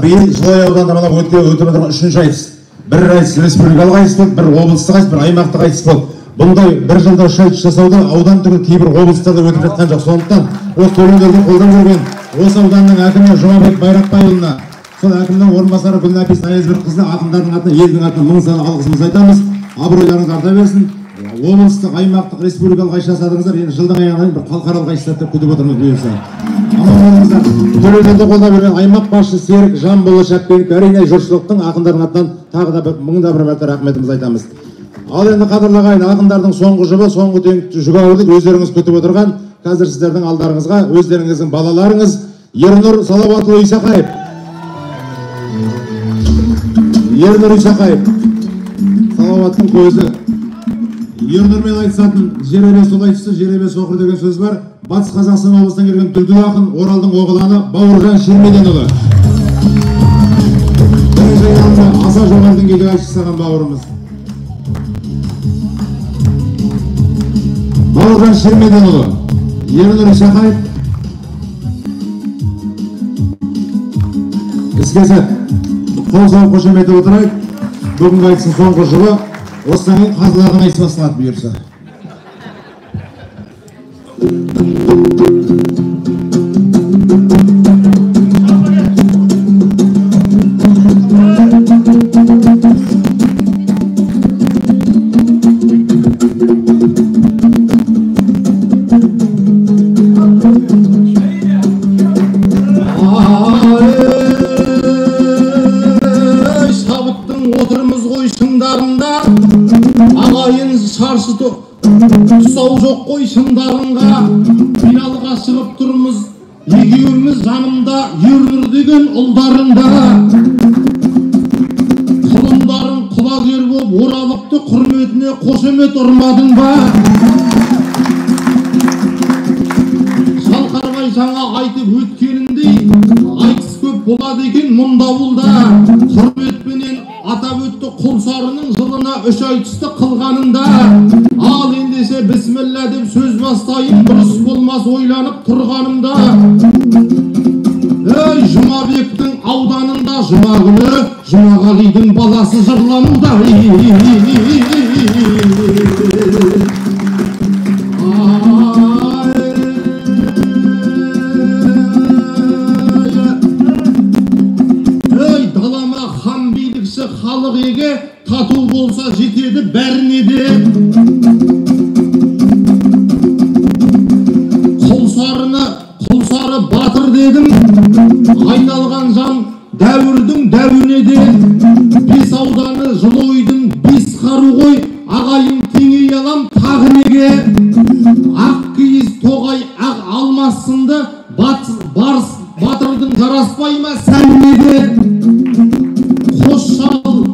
Биыл Жылыой ауданында мына өтіп отырған үшінші айтыс. Бір айтыс республикалық айтыс болды, бір облыстық айтыс, бір аймақтық айтыс болды. Бұндай бір жылда үш айтыс жасауда аудан түгіл кейбір облыстарда өтіп жатқан жоқ. Сондықтан осы төлемдерді қолдап жүрген осы ауданның әкімі Жұмабек Байрақбайұлына, сол әкімнің орынбасары Гүлнәпис Аязбекқызына ақындардың атынан, елдің атынан мың сан алғысымызды айтамыз. Абыройларыңыз арта берсін. Облыстық, аймақтық, республикалық айтыс жасадыңыздар, енді жылдың аяғына дейін бір халықаралық айтыс деп күтіп отырмыз бұйырса. Аман болыңыздар. Төлемдерді қолдап жүрген аймақ басшысы Серік Жамбылұлы Шәпкенов, әрине жұртшылықтың, ақындардың атынан тағы да бір мың да бір мәрте рахметімізді айтамыз. Ал енді қадірлі ағайын, ақындардың соңғы жұбы, соңғы жүгі ауыр дейді, өздеріңіз күтіп отырған, қазір сіздердің алдарыңызға өздеріңіздің балаларыңыз Ернұр Салауатұлы Исақаев. Ернұр Исақаев, Салауаттың көзі. Ернұрмен айтысатын жеребе сол айтысы, жеребе соқыр деген сөз бар. Батыс Қазақстан облысынан келген дүлдүл ақын, Оралдың оғланы Бауыржан Шермеденұлы. Бірінші айналымда аса жоғары деңгейде айтыс жасаған бауырымыз. Бауыржан Шермеденұлы, Ернұр Исақаев. Іске сәт. Қол соғып қошемет отырайық. Бүгінгі айтыстың соңғы жұбы. Осыдан кейін қазылардың айтысы басталады бұйырса. Шабыттың отырмыз ғой шыңдарында, ағайын шаршы тұсау жоқ қой шыңдарыңға. Финалға шығып тұрмыз екеуміз, жанымда Ернұр деген ұлдарыңда. Құлындарың құлагер боп оралыпты, құрметіне қошемет ұрмадың ба? Шалқарбай жаңа айтып өткеніндей, айтыс көп болады екен мұнда бұлда. Құрметпенен атап өтті Құлсарының жылына үш айтысты қылғанында. Ал ендеше бісміллә деп сөз бастайын, дұрыс болмас ойланып тұрғанымда. Ей, Жұмабектің ауданында жұма күні Жұмағалидың баласы жырлануда. Ей, далама хан билікші халық еге, тату болса жетеді бәріне де. Құлсарыны Құлсары батыр дедім, айналған жан дәуірдің дәуіне де. Бес ауданы Жылыойдың бес қару ғой, ағайын теңей алам тағы неге? Ақ киіз тоғай ақ алмас сынды барыс батырдың жараспай ма сәніне де? Қос шал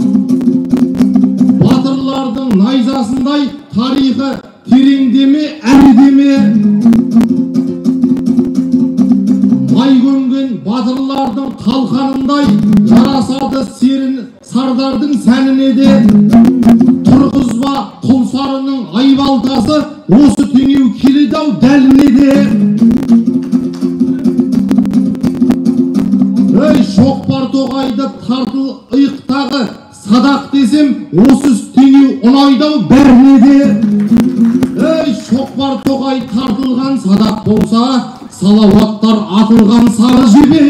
батырлардың найзасындай тарихы тереңдеме әрідеме? Май көмген батырлардың қалқанындай жарасады серін сардардың сәніне де. Тұрғызба Құлсарының айбалтасы, осы теңеу келеді-ау дәліне де. Ей, шоқпар тоғайды тартыл иықтағы садақ десем, осы теңеу ұнайды-ау бәріне де. Ей, шоқпар тоғай тартылған садақ болса, салауаттар атылған сары жебе.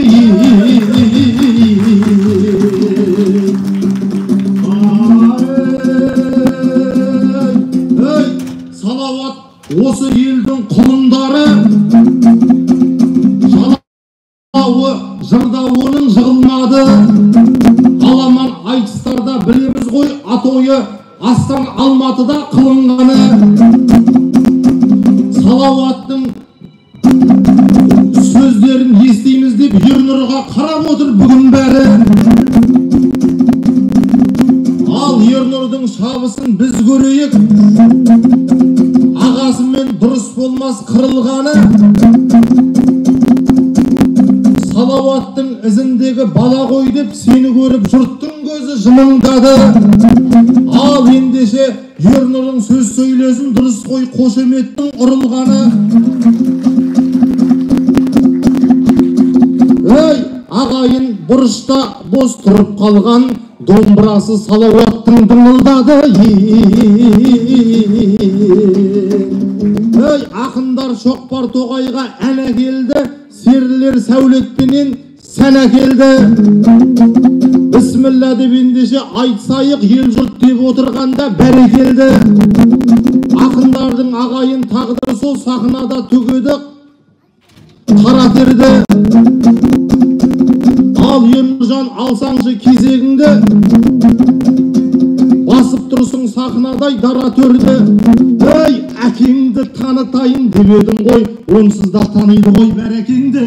Ей, Салауат осы елдің құлындары, жалауы жырда оның жығылмады. Аламан айтыстарда білеміз ғой атойы Астан Алматыда қылынғаны. Салауаттың сөздерін естиміз деп Ернұрға қарап отыр бүгін бәрі. Ал Ернұрдың шабысын біз көрейік, ағасымен дұрыс болмас қырылғаны. Салауаттың ізіндегі бала ғой деп сені көріп жұрттың көзі жымыңдады. Ал ендеше Ернұрың сөз сөйлесін, дұрыс қой қошеметтің ұрылғаны. Ей, Ағайын бұрышта бос тұрып қалған, домбырасы салауаттың дыңылдады. Ей, ақындар шоқпар тоғайға ән әкелді, серілер сәулетпенен сән әкелді. Бісміллә деп ендеше айтсайық, ел жұрт деп отырғанда бәрекелді. Ақындардың ағайын тағдыры сол сахнада төгеді қара терді. Ал Ернұржан, алсаңшы кезегіңді, басып тұрсың сахнадай дара төрді. Ей, әкеңді танытайын деп едің ғой, онсыз да таниды ғой бәрекеңді.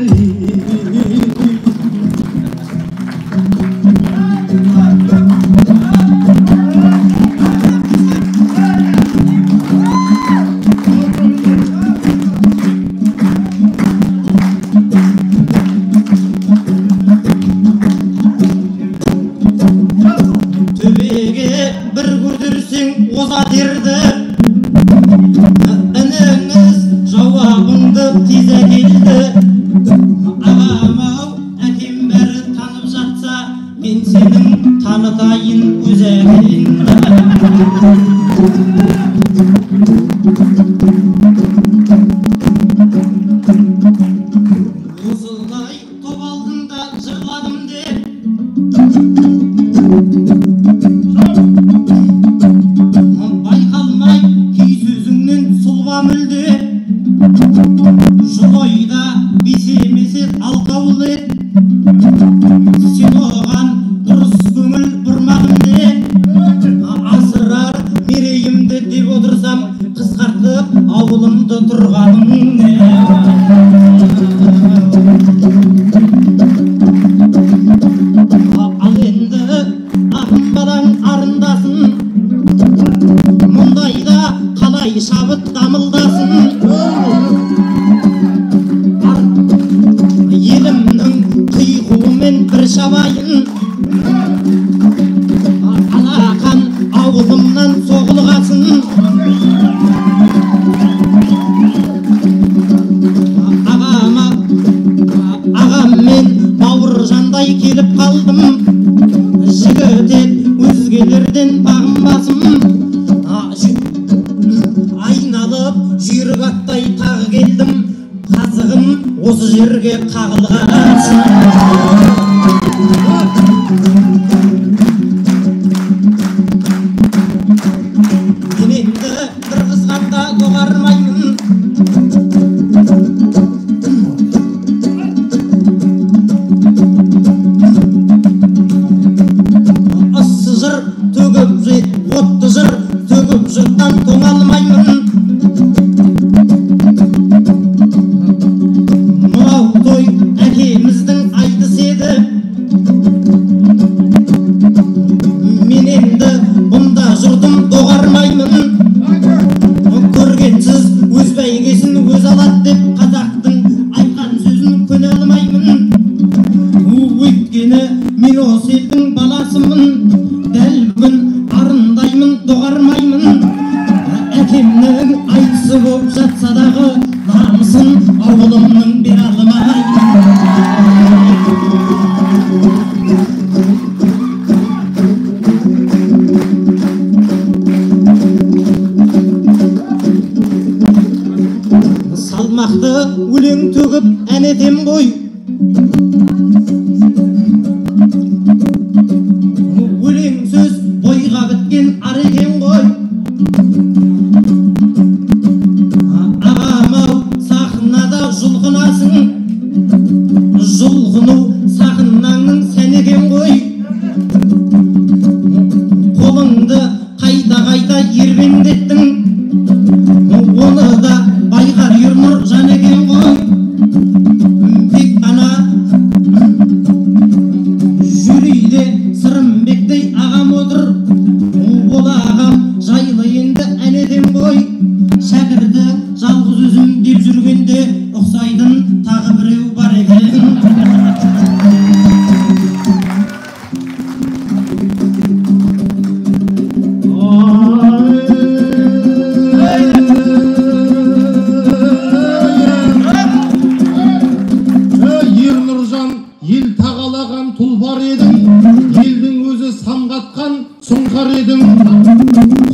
Елдің өзі самғатқан сұңқар едің.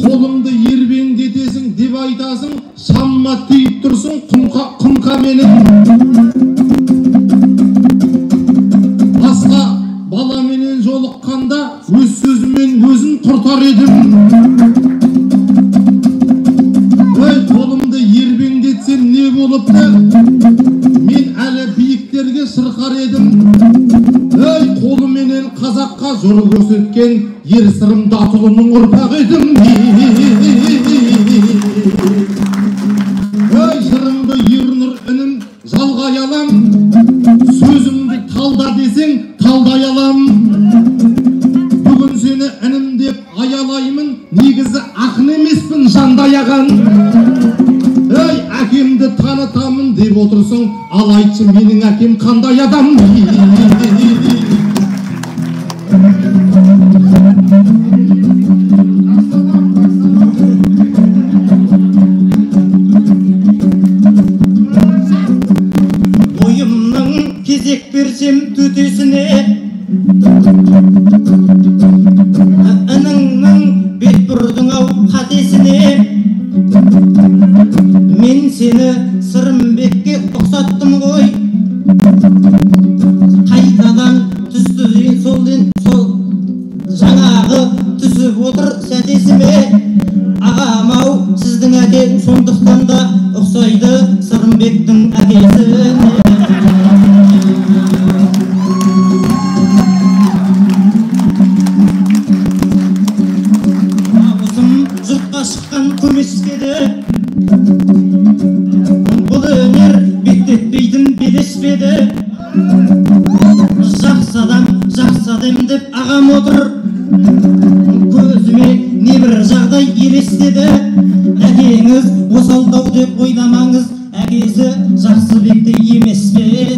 Қолымды ербеңдетесің деп айтасың, шамма тиіп тұрсың құмқа менің. Басқа баламенен жолыққанда өз сөзімен өзін құртар едім. Ой, қолымды ербеңдетсем не болыпты? Мен әлі биіктерге шырқар едім. Ой, қолыменен қазаққа жол көрсеткен ер Сырым Датұлының ұрпағы едім. Ой, жырымды Ернұр інім жалғай алам, сөзімді талда десең талдай алам. Бүгін сені інім деп аялаймын, негізі ақын емеспін жандай аған. Ей, әкемді танытамын деп отырсың, ал айтшы менің әкем қандай адам? Ойымның кезек берсем төтесіне, ініңнің бет бұрдың ау қатесіне. Мен сені Сырымбекке ұқсаттым ғой, қайтадан түсті сол жаңағы түсіп отыр сәтесіме. Ағам ау сіздің әке, сондықтан да ұқсайды Сырымбектің әкесіне. Дауысым жұртқа шыққан көмескеді, бұл өнер беттетпейтін белеспеді. Жақсы адам, жақсы адам деп ағам отыр, көзіме небір жағдай елестеді. Әкеңіз осалдау деп ойламаңыз, әкесі Жақсыбекте емес пе еді?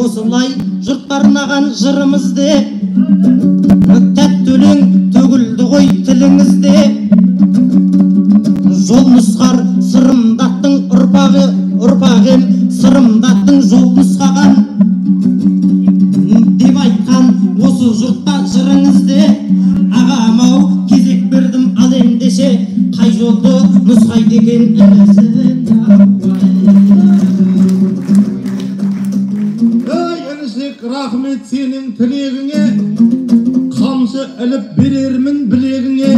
Осылай жұртқа арнаған жырымызды, тәтті өлең төгілді ғой тіліңізде. Жол нұсқар Сырымдаттың ұрпағы, ұрпағы ем Сырымдаттың жол нұсқаған деп айтқан осы жұртқа жырыңызды. Ағам ау кезек бердім, ал ендеше қай жолды нұсқайды екен інісі? Ей, інішек, рахмет сенің тілегіңе, қамшы іліп берермін білегіңе.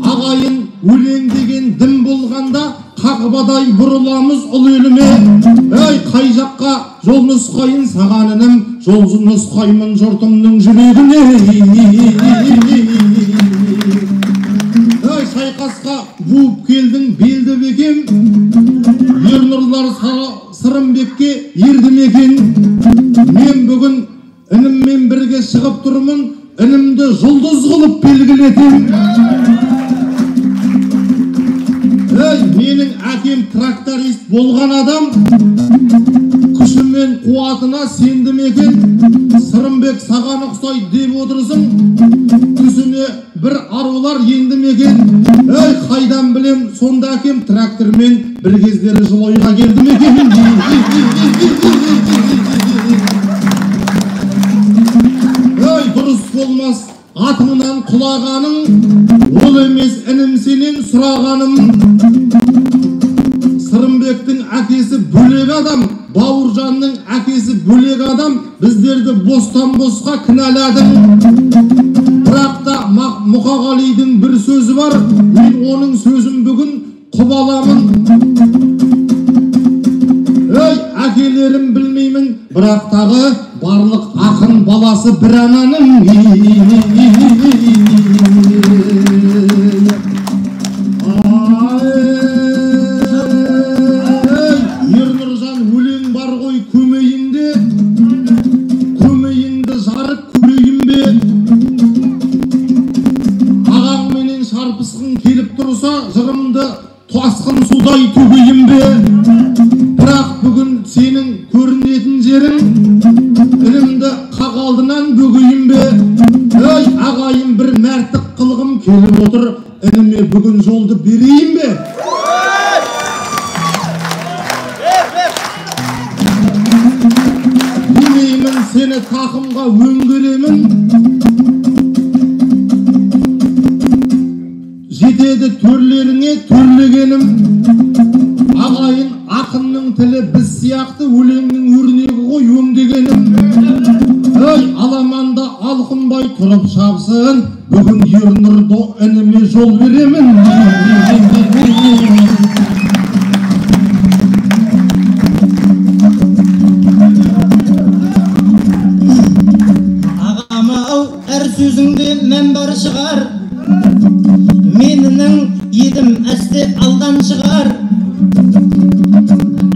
Ағайын өлең деген дім болғанда, қағбадай бұрыламыз ұл еліме. Ей, қай жаққа жол нұсқайын саған інім, жол нұсқаймын жұртымның жүрегіне. Ей, шайқасқа буып келдің белді бекем, Ернұрлар Сырымбекке ерді мекен. Мен бүгін ініммен бірге шығып тұрмын, інімді жұлдыз қылып белгілетем. Ей, менің әкем тракторист болған адам, күші мен қуатына сенді мекен. Сырымбек саған ұқсайды деп отырсың, түсіне бір арулар енді мекен. Ей, қайдан білем, сонда әкем трактормен бір кездері Жылойға келді мекен. Ей, дұрыс болмас атыңнан құлағаның, ол емес інім сенен сұрағаным. Сырымбектің әкесі бөлек адам, Бауыржанның әкесі бөлек адам, біздерді бостан босқа кінәладың. Бірақ та Мұқағалидың бір сөзі бар, мен оның сөзін бүгін құп аламын. Ей, әкелерім білмеймін, бірақ тағы барлық ақын баласы бір ананың. Ай, Ернұржан, өлең бар ғой көмейіңде, көмейіңді жарып көрейін бе? Ағаңменен шарпысқың келіп тұрса, жырымды тасқын судай төгейін бе? Бірақ бүгін сенің көрінетін жерің, інімді қақ алдынан бөгейін бе? Ей, ағайын, бір мәрттік қылғым келіп отыр, ініме бүгін жолды берейін бе? Демеймін сені тақымға өңгеремін, жетеді төрлеріңе төрлегенім. Ағайын, ақынның тілі біз сияқты өлеңнің өрнегі ғой өңдегенім. Ей, аламанда алқынбай тұрып шапсын, бүгін Ернұрды ініме жол беремін. Ағам-ау, әр сөзіңде мән бар шығар, менінің едім әсте алдан шығар.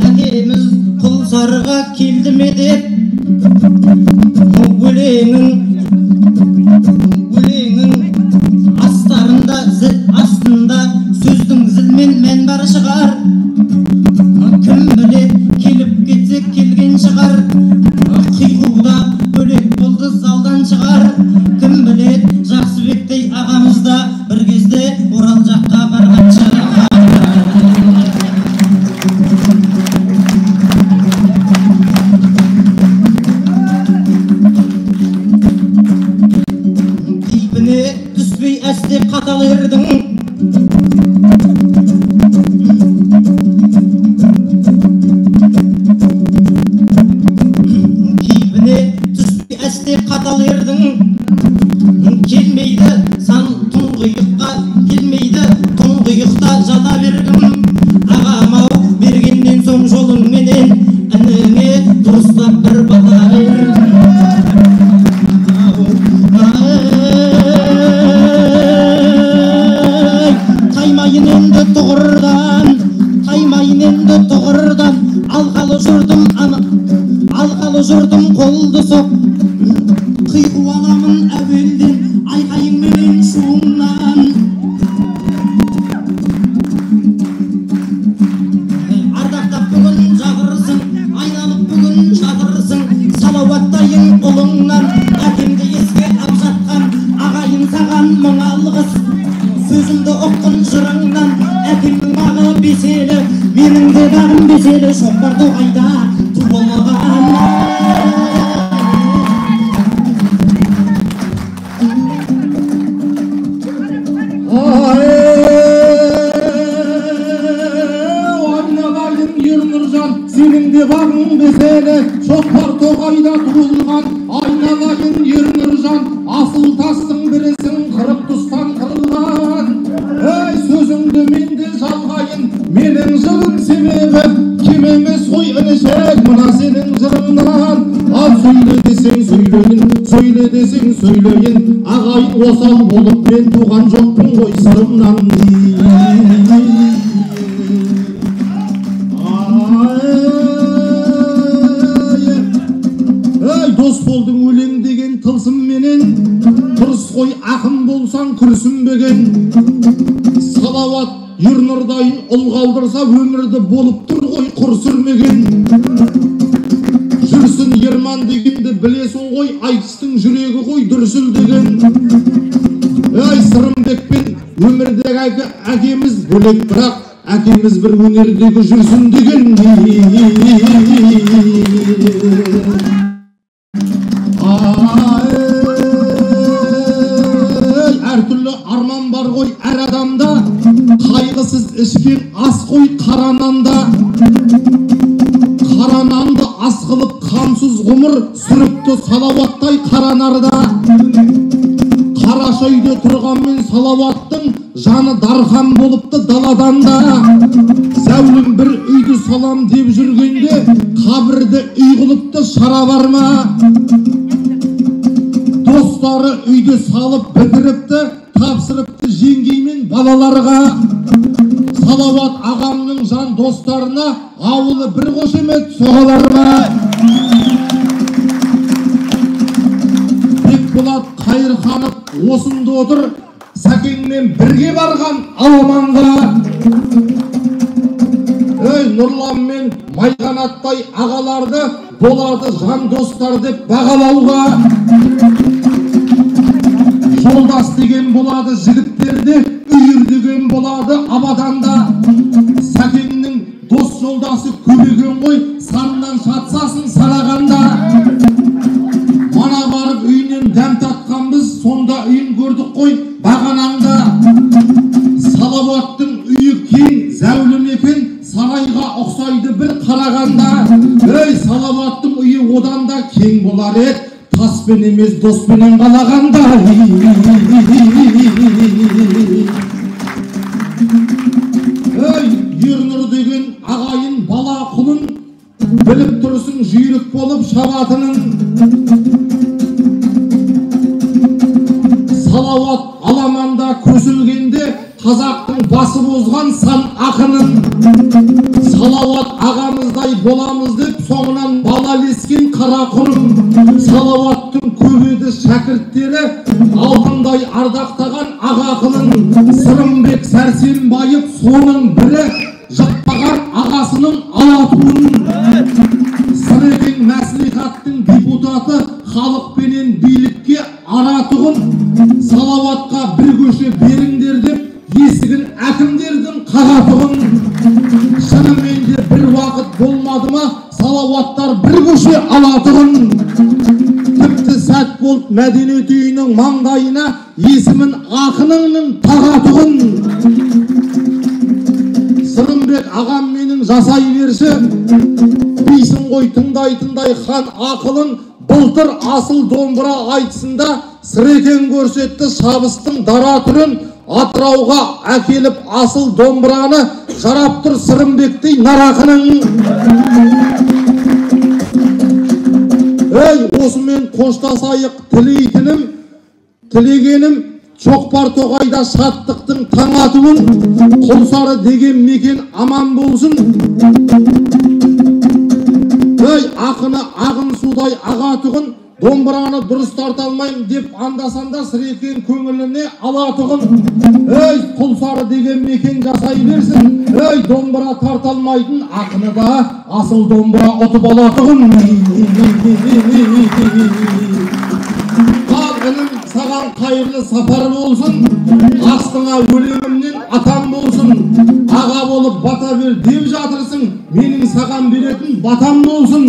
Әкеміз Құлсарыға келді ме деп, өлеңің астарында астында сөздің зілмен мән бар шығар. Кім білет келіп кетсе келген шығар, қиқуда бөлек болды залдан шығар. Кім білет Жақсыбектей ағамыз да бір кезде Орал жаққа барған шығар. Кейпіне түспей әсте қатал ердің, кейпіне түспей әсте қатал ердің, келмейді сан тұңғиыққа, келмейді тұңғиықта жата бергім. Ағам-ау, бергеннен соң жолыңменен ініңе дұрыстап бір бата бер. Таймайын енді тұғырдан, таймайын енді тұғырдан, алғалы жұртым алғалы жұртым қолды соқ, қиқу аламын әуелден айқайыңменен шуыңнан. Ардақтап бүгін жатырсың, айналып бүгін жатырсың, салауаттайын ұлыңнан. Әкемді еске алып жатқан ағайын, саған мың алғыс, сөзімді ұққын жырыңнан. Әкемнің бағы беселі, менің де бағым беселі, шоқпар тоғайда туылған. Айналайын Ернұржан, сенің де бағың беселі, шоқпар тоғайда туылған. Айналайын Ернұржан, асыл тастың бірісің, қырық тұстан қырылған. Ей, сөзіңді мен де жалғайын, менің жырым себебі кем емес қой інішек мына сенің жырыңнан. Ал сөйле десең сөйлейін, сөйле десең сөйлейін, ағайын, осал болып мен туған жоқпын ғой сырымнан. Ей, дос болдың өлең деген тылсымменен, дұрыс қой ақын болсаң күрсінбеген. Салауат Ернұрдайын ұл қалдырса, өмірді болып тұр ғой құр сүрмеген. Жүрсін Ерман дегенді білесің ғой, айтыстың жүрегі ғой дүрсілдеген. Ей, Сырымбекпен өмірдегі әкеміз бөлек, бірақ әкеміз бір өнердегі жүрсін деген. Ай, әртүрлі арман бар ғой әр адамда, қайғысыз ішкен ас қой қара нанда. Қара нанды ас қылып қамсыз ғұмыр сүріпті Салауаттай қара нарда. Қараша үйде тұрғанмен Салауаттың жаны дархан болыпты даладан да. Зәулім бір үйді салам деп жүргенде қабірді үй қылыпты шара бар ма? Достары үйді салып бітіріпті, тапсырыпты жеңгеймен балаларға. Салауат ағамның жан достарына ауылы бір қошемет соғалар ма? Бекболат Қайырханов осында отыр, Сәкеңмен бірге барған аламанға. Ей, Нұрлан мен Майғанаттай ағаларды болады жан достар деп бағалауға. Жолдас деген болады жігіттерде, үйір деген болады абаданда. Сәкеңнің дос жолдасы көп екен ғой, саннан шатсасын сарағанда. Мана барып үйінен дәм татқанбыз, сонда үйін көрдік қой бағанаңда. Салауаттың үйі кең, зәулім екен, сарайға ұқсайды бір қарағанда. Ей, Салауаттың үйі одан да кең болар еді, таспен емес доспенен қалағанда. Ей, Ернұр деген ағайын бала құлын, біліп тұрсың жүйрік болып шабатынын. Салауат аламанда көсілгенде, қазақтың басы бозған сан ақынын. Салауат ағамыздай боламыз деп, соңынан бала ілескен қара құрым. Салауаттың көп еді шәкірттері, алтындай ардақтаған аға ақынын. Сырымбек Сәрсенбаев соның бірі, жықпаған ағасының алатуын. Сырекең мәслихаттың депутаты, халықпенен билікке аратұғын. Салауатқа бір көше беріңдер деп, есігін әкімдердің қағатұғын. Шынымен де бір уақыт болмады ма, Салауаттар бір көше алатұғын. Тіпті сәт болып мәдениет үйінің маңдайына есімін ақыныңның тағатұғын. Сырымбек ағам менің жасай берші, бейсің ғой тыңдай-тыңдай хан ақылын. Былтыр асыл домбыра айтысында Сырекең көрсетті шабыстың дара түрін. Атырауға әкеліп асыл домбыраны, жарап тұр Сырымбектей нарақының. Ей, осымен қоштасайық тілейтінім, тілегенім, Шоқпар тоғайда шаттықтың таң атуын. Құлсары деген мекен аман болсын. Ей, ақыны ағын судай ағатұғын, домбыраны дұрыс тарта алмаймын деп анда-санда Сырекең көңіліне алатұғын. Ей, Құлсары деген мекен жасай берсін. Ей, домбыра тарта алмайтын ақыны да асыл домбыра ұтып алатұғын. Ал інім, саған қайырлы сапар болсын, астыңа өлеңімнен атам болсын. Аға болып бата бер деп жатырсың, менің саған беретін батам болсын.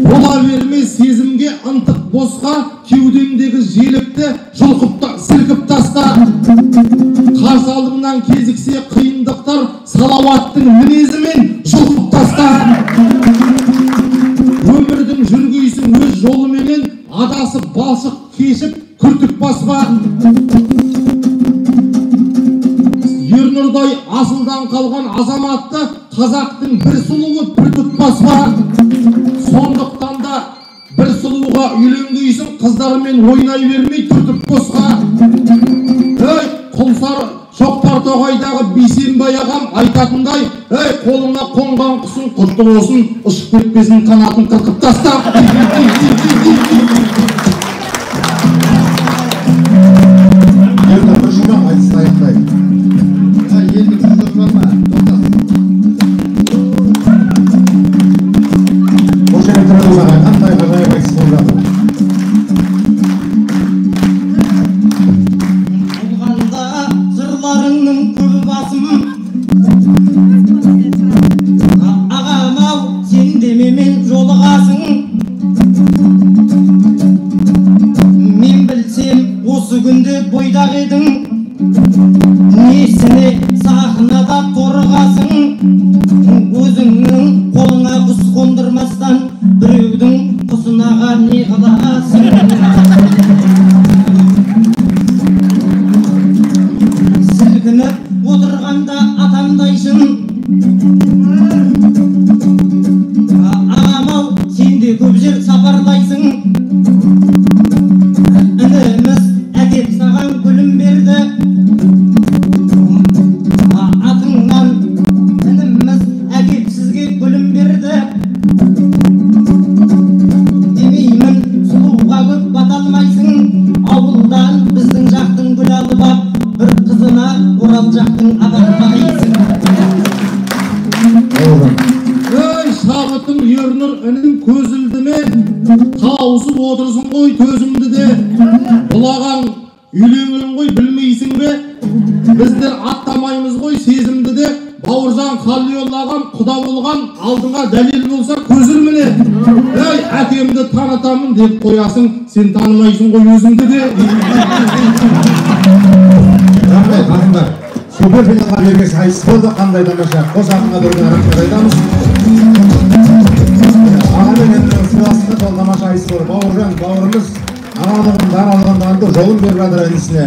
Бола берме сезімге ынтық босқа, кеудеңдегі желікті жұлқып та, сілкіп таста. Қарсы алдыңнан кезіксе қиындықтар, Салауаттың мінезімен жұлқып таста. Өмірдің жүргейсің өз жолыменен, адасып балшық кешіп күртік баспа. Ернұрдай асылдан қалған азаматты қазақтың бір сұлуы бір тұтпас па? Сондықтан да бір сұлуға үйленгейсің, қыздармен ойнай бермей түртіп босқа. Ей, Құлсары Шоқпар тоғайдағы Бейсенбай ағам айтатындай, ей, қолыңа қонған құсың құтты болсын, ұшып кетпесін қанатын қырқып таста. Енді бір жұмақ айтысын аяқтайық. Елдің сөзі бар ма? Тоқтасын. Қошемет тұрыңыз аға, қандай ғажайып айтыс болып жатыр. Болғанда жырларыңның көбі басым. Ағам-ау, сен де менімен жолығасың. Мен білсем, осы күнде бойдақ едің. Несіне сахнада қорғасың? Өзіңнің қолыңа құс қондырмастан біреудің құсынаға не қыласың? Сілкініп отырғанда атамдай шын. Ағам-ау, сен де көп жер сапарлайсың. Ініміз әкеп саған гүлін берді. Атыңнан ініміз әкеп сізге гүлін берді. Демеймін, сұлуға көп бата алмайсың. Ауылдан біздің жақтың гүл алып ап, бір қызына Орал жақтың апармайсың. Бауыржан. Ей, Тауысып отырсың ғой төзімді де. Бұл ағаң үйленген ғой, білмейсің бе? Біздер аттамаймыз ғой сезімді де. Бауыржан Қалиұлы ағам құда болған, алдыңа дәлел болса көзір міне. Ей, әкемді танытамын деп қоясың, сен танымайсың ғой өзіңді де. Рахмет, ақындар. Супер финалға берген айтыс болды, қандай тамаша. Қос ақынға да үлкен рахмет айтамыз. Аға мен інінің сыйластығы сол тамаша айтыс болды. Бауыржан бауырымыз ағалығын, даралығын танытып, жолын беріп жатыр інісіне.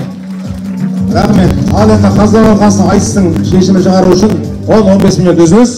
Рахмет. Ал енді қазылар алқасы айтыстың шешімін шығару үшін 10-15 минут үзіліс.